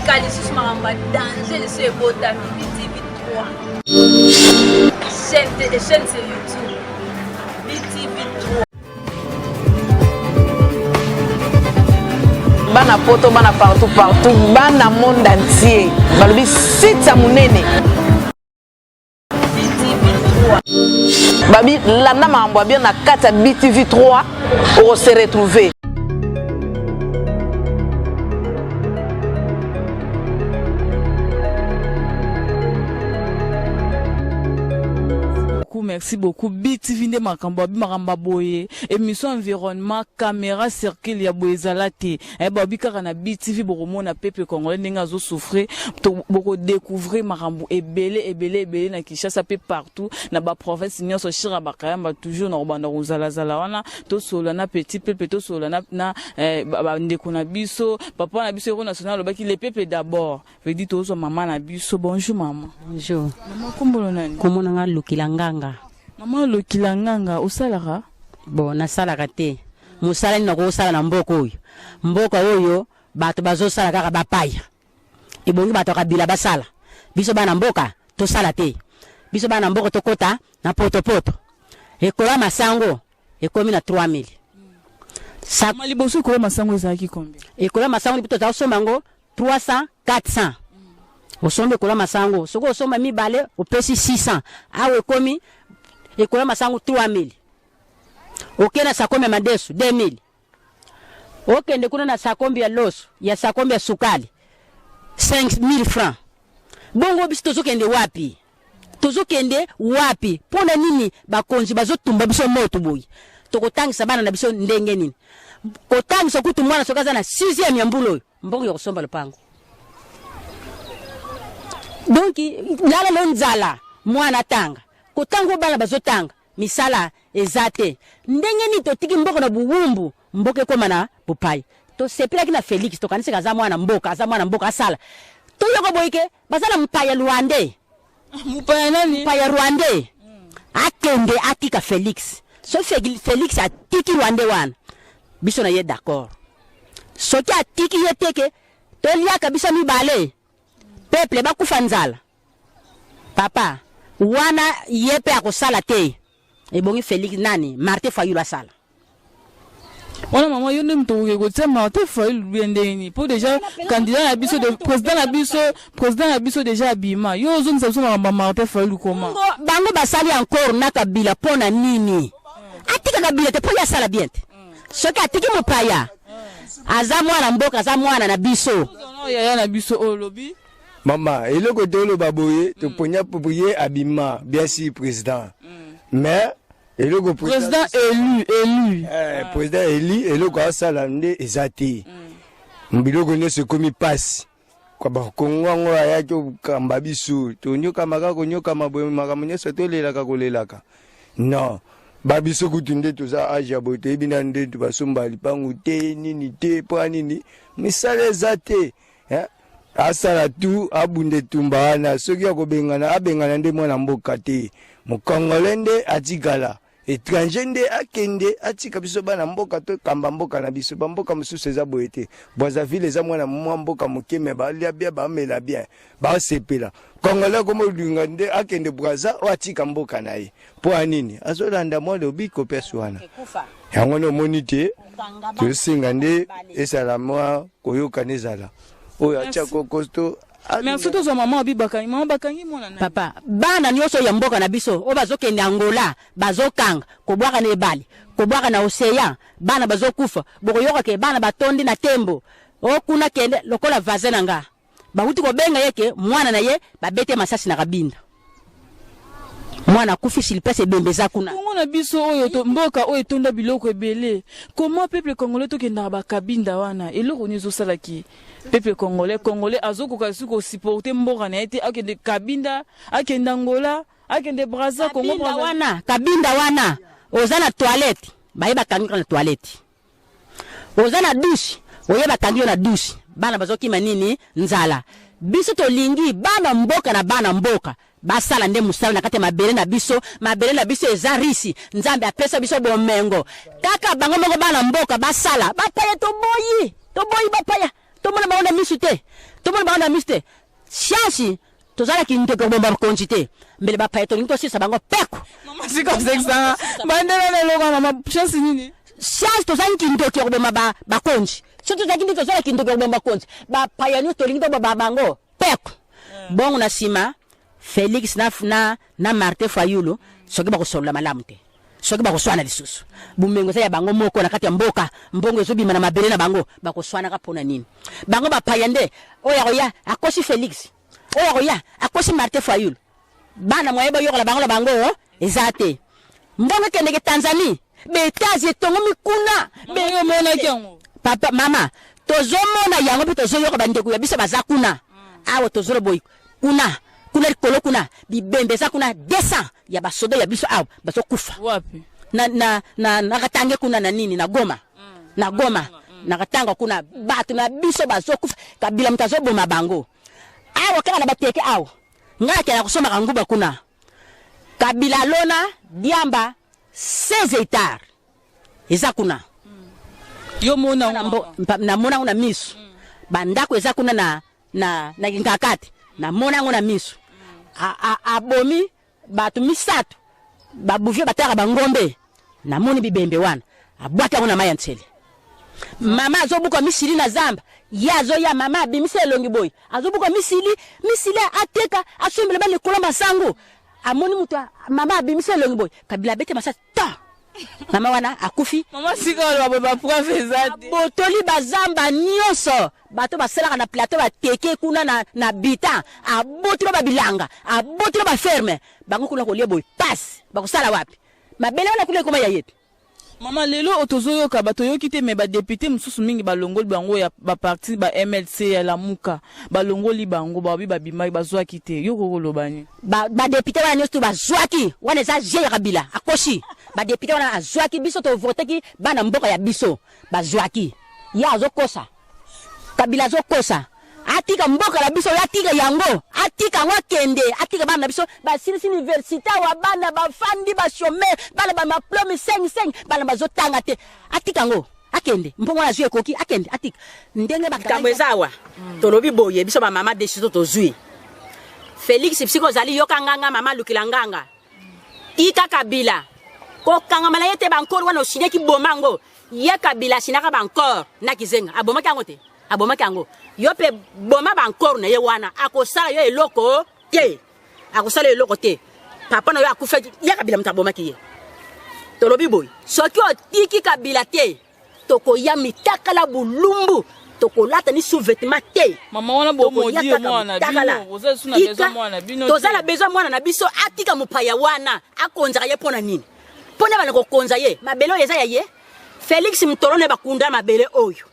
sika lisusu makambo ya danger lisusu ebotami BTV 3 chaîne te chaîne c'est YouTube BTV 3. Bana poto bana partout partout bana monde entier balobi site ya monene babi landa makambo ya bien na kati ya btv 3 okose retrouver. Merci beaucoup BTV nde makambo abi makambo ya boye émission environnement caméra circule ya boye ezala te. Eh, babi kaka na BTV bokomona peuple congolais ndenge azo souffrir, boko découvrir makambo ebele ebele ebele na Kinshasa pe partout na ba province nyonso. Shira Bakayamba toujours na kobanda kozala zala wana, tosolola na petit peuple, tosolola na bandeko na biso. Papa na biso héros national alobaki le peuple d'abord, veut dire tozwa mama na biso. Bonjour mama. Bonjour. Mama, kombo nani? Kombo na nga Lokila Nganga. Mama Lokila Nganga, osalaka? Bon, nasalaka te. Mosala nini nakosala na mboka oyo? Mboka oyo bato bazosala kaka bapaya. Ebongi bato ya kabila basala. Biso bana mboka tosala te. Biso bana mboka tokota na potopoto. Ekola masango ekomi na 3000. Sa liboso ekola masango ezalaki combien? Ekola masango liboso tozala kosomba yango 300, 400. Osombi ekola masango, soki osomba mibale opesi 600. Awa ekomi ekola masango 3000. Okende na sakombi ya madesu 2000. Okende kuna na sakombi ya loso, ya sakombi ya sukali 5000 francs. Bongo biso tozokende wapi? Tozokende wapi? Mpona nini bakonzi bazotumba biso moto boye? Tokotangisa bana na biso ndenge nini? Kotangisa kutu mwana soki aza na 6e ya mbula oyo, mbongo ya kosomba lopango. Donc lala no nzala mwana atanga. Kotanga bana bazotanga, misala eza te. Ndenge nini totiki mboka na buwumbu, mboka ekoma na bopai? Tosepelaki na Felix, tokanisaka aza mwana mboka, aza mwana mboka asala. Toyoka boye ke baza na mpaya Rwandais. Mupaya nani? Mpaya Rwandais. Akende atika Felix. So Felix atiki Rwandais wana, biso na ye d'accord. Soki atiki ye teke, toliaka biso mibale, peuple bakufa nzala. Papa, wana ye pe akosala te. Ebongi Felix nani? Martin Fayulu asala. Wana mama yo nde moto okoki kotia Martin Fayulu bien ndenge nini? Po déjà candidat na biso, de président na biso, président na biso déjà abima. Yo ozongisa biso makambo ya Martin Fayulu koma? Bango basali encore na Kabila mpo na nini? Atika Kabila te mpo ye asala bien te. Soki atiki mopaya, aza mwana mboka, aza mwana na biso. Yaya na biso oyo olobi. Mama, eloko toloba boye, toponya ye abima, bien sûr président. Mais eloko président élu, élu. Président élu, eloko asala nde eza te. Biloko nyonso ekomi pasi. Kwa bakongo yango ayaki kokamba biso, tonyokama kaka konyokama boye, makambo nyonso tolelaka kolelaka. Non, ba biso kutu nde toza age ya boye, toyebi na nde basomba lipangu te nini te, mpo nini misala eza te. Asala tu abunda etumba wana, soki akobengana abengana nde mwana mboka te, mokongole nde atikala étranger nde akende atika biso bana mboka tokamba mboka na biso. Bamboka mosusu eza boye te. Brazzaville eza mwana mwa mboka moke, me balia bien, bamela bien, basepela. Congolais akomolinga nde akende Braza oyo atika mboka na ye mpo ya nini? Azolanda mwa lobiko mpesi wana yango nde omoni te. Tosenga nde ezala mwa koyokana, ezala oyo atia kokosto. Merci. Tozwa mama obi bakangi, mama bakangi mwana na papa. Bana nyonso ya mboka na biso oyo bazokende Angola, bazokanga, kobwaka na ebale, kobwaka na océan, bana bazokufa. Bokoyoka ke bana batondi na tembo o kuna. Kende lokola voisin na nga, bawuti kobenga ye ke mwana na ye babete masasi na Kabinda, mwana akufi sur place, ebembe eza kuna. Kongo na biso oyo, mboka oyo etonda biloko ebele, comment peuple congolais tokendaka bakabinda wana? Eloko nini ezosalaki peuple congolais? Congolais azokoka lisusu kosupporter mboka na ye te, akende Kabinda, akende Angola, akende Braza, Congo. Kabinda wana, Kabinda wana oza na toilette, baye bakangi na toilette. Oza na douche, oye bakangi yo na douche. Bana bazokima nini? Nzala. Biso tolingi bana mboka na bana mboka basala nde mosala na kati ya mabele na biso. Mabele na biso eza riche, Nzambe apesa biso bomengo. Kaka bango moko bana mboka basala. Bapaya toboyi, toboyi bapaya. Tomona bango na misu te, tomona bango na misu te. Siansi tozala kindoki kobomba bokonzi te, mbele bapaya tolingi tosilisa bango peko. Mama sika osekisanga bandela na eloko ya mama chance nini? Siansi tozangi kindoki ya koboma bakonzi. Soki tozalaki nde tozala kindoki ya koboma bakonzi, bapaya nyonso tolingi toboma bango peko. Bongo na nsima Felix na, na, na Martin Fayulu soki bakosolola malamu te, soki bakoswana lisusu, bomengo eza ya bango moko na kati ya mboka, mbongo ezobima na mabele na bango, bakoswanaka mpo na nini? Bango bapaya nde oyo akoya akosi Felix, oyo akoya akosi Martin Fayulu, bana mwaye bayokola bango na bango eza te. Mbongo ekendeke Tanzanie, ba etage etongomi kuna. Mama, omonaki yango? Papa, mama, tozomona yango mpe tozoyoka bandeko ya biso baza kuna. Awa tozolo boyi kuna kuna likolo kuna bibembe eza kuna 200 ya basoda ya biso awa bazokufa. Wapi? Na Katange kuna na nini na Goma. Na Goma, na Katanga kuna bato na biso bazokufa, Kabila moto azoboma bango. Awa kaka na bateke awa. Ngai akenda kosomaka nguba kuna. Kabila alona diamba 16 hectares eza kuna. Yo mona namona yango na miso. Bandako eza kuna na Kingakati, namona yango na miso. Abomi bato misato, babouvier bataka bangombe, namoni bibembe wana, abwaki yango na mai ya ntsele. Mama azobuka misili na zamba, ye azoya, mama abimisa elongi boye, azobuka misili, misili ateka, asombela ba likolo masango. Amoni moto, mama abimisa elongi boye, Kabila abete masasi ta. Mama wana akufi. Mama sika oloba boye ba preuve eza te. Botoli bazamba nyonso, bato basalaka na plateau bateke kuna na bitan, abotoli ba bilanga, abotoli ba ferme, bango kuna kolia boye passe, bakosala wapi? Mabele wana kuna ekoma ya ye te. Mama, lelo oyo tozoyoka bato yoki te, mais ba député mosusu mingi balongoli bango ya ba parti ba MLC ya Lamuka, balongoli bango, babi babimaki bazwaki te. Yo kokoloba nini? Ba député wana nyonso bazwaki, wana eza jeu ya Kabila, akosi. Ba député wana azwaki, biso tovotaki bana mboka ya biso, bazwaki. Ye azokosa. Kabila azokosa. Atika mboka na biso, atika yango, atika yango akende, atika bana na biso, basilisi université awa, bana bafandi ba chômeur, bana ba diplôme 5 5, bana bazotanga te. Atika yango, akende. Mbongo wana azwi ekoki, akende, atika. Ndenge ba Likambo eza awa, tolobi boye, biso ba mama décision tozwi. Félix bisiko ozali yoka nganga, mama lukila nganga. Tika Kabila. Kokangama na ye te bankoro wana osinyaki boma yango. Ye Kabila asinaka bankoro na Kizenga. Abomaki yango te. Abomaki yango. Yo pe boma bankoro na ye wana. Akosala yo eloko te. Akosala yo eloko te. Papa na yo akufaki. Ye Kabila moto abomaki ye. Tolobi boye. Soki otiki Kabila te, tokoya mitakala bulumbu, tokolata ni sous-vêtement te. Mama wana bo modi mwana bino, oza suna besoin mwana bino. Toza na besoin mwana na biso, atika mopaya wana, akonzaka ye pona nini? Pona bana kokonza ye, mabele oyo eza ya ye. Félix Mutolo ne bakunda mabele oyo.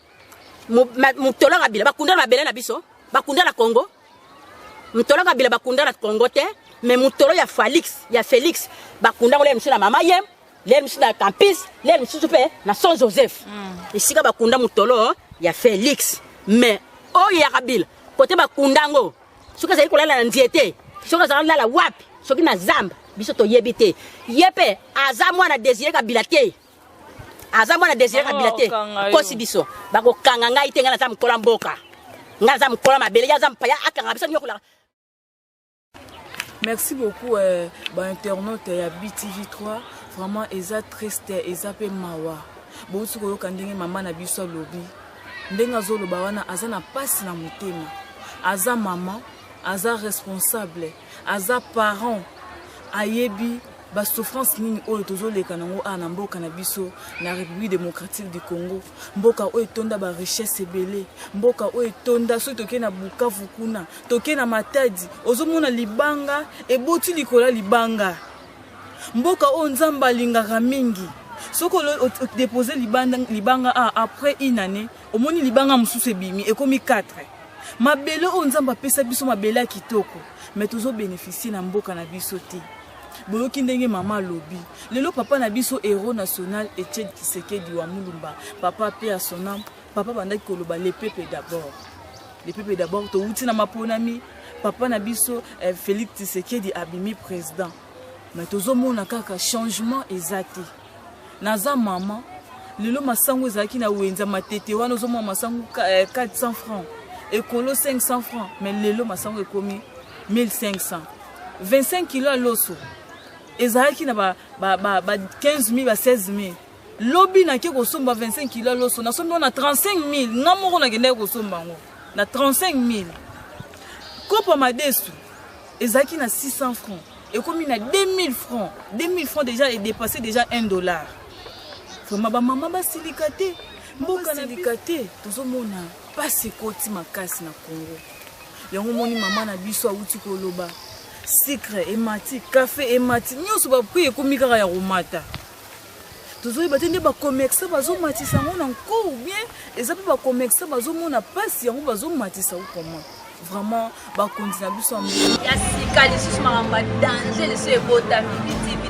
Mutolo Kabila bakunda mabele na biso, bakunda na Congo. Mutolo Kabila bakunda na Congo te, mais Mutolo ya Félix, ya Félix bakunda ngole miso na mama ye. Lelo mosusu na campus, lelo mosusu pe na Saint Joseph. Esika bakunda mutolo ya Félix, mais oyo ya Kabila kote bakunda ngo, soki azali kolala na nzete, soki azali kolala wapi, soki na zamba, biso toyebi te. Ye pe aza mwana Désiré Kabila te. Aza mwana Désiré Kabila te. Kosi biso, bakokanga ngai te, ngai naza mokolo ya mboka. Ngai naza mokolo ya mabele, ye aza mpaya, akanga biso nyokola. Merci beaucoup ba internautes ya BTV3, vraiment eza triste, eza pe mawa. Bouti koyoka ndenge mama na biso alobi. Ndenge azoloba wana aza na pasi na motema. Aza mama, aza responsable, aza parent, ayebi ba souffrance nini oyo tozoleka nango awa na mboka na biso na République démocratique du Congo. Mboka oyo etonda ba richesse ebele, mboka oyo etonda, soki toke na Bukavu kuna, toke na Matadi, ozomona libanga eboti likolo ya libanga. Mboka oyo Nzambe alingaka mingi. Soki odepose libanga a après une année, omoni libanga mosusu ebimi, ekomi 4. Mabele oyo Nzambe apesa biso, mabele ya kitoko, mais tozo bénéficier na mboka na biso te. Boyoki ndenge mama alobi. Lelo papa na biso héros national Etienne Tshisekedi wa Mulumba, papa pe à son âme, papa bandaki koloba le peuple d'abord. Le peuple d'abord, towuti na maponami, papa na biso Félix Tshisekedi abimi président. Mais tozomona kaka changement eza te. Naza mama, Lelo masangu ezalaki na wenza matete wana ozomona masangu 400 eh, francs ekolo 500 francs mais lelo masangu ekomi 1500 25 kilo ya loso ezalaki na ba, ba, ba, ba 15 000 ba 16 000 lobi nake kosomba 25 kilo ya loso nasombi yango na 35 000 nga moko nakendaki kosomba yango na 35 000 kopo madesu ezalaki na 600 francs ekomi na 2000 francs 2000 francs déjà edépassé déjà 1 dollar vraiment bamama basilika te mboka nasilika te tozomona mpasi ekoti makasi na congo yango omoni mama na biso awuti koloba sucre emati kafe emati nyonso baprix ekomi kaka ya komata tozoyeba te nde bacommerçant bazomatisa yango na nko ou bien eza mpe bacommerçant bazomona mpasi yango bazomatisa ou comment vraiment bakonzi na biso ya sika lisusu makambo ya danger lisusu ebotami btv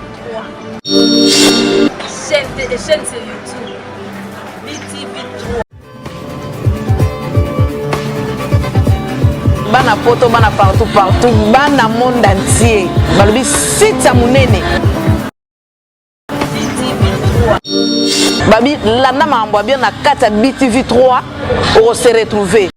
3 chaîne chaîne sur youtube btv 3 bana poto bana partout partout bana monde entier balobi site ya monene babi landa makambo ya bien na kati ya btv 3 okose retrouver.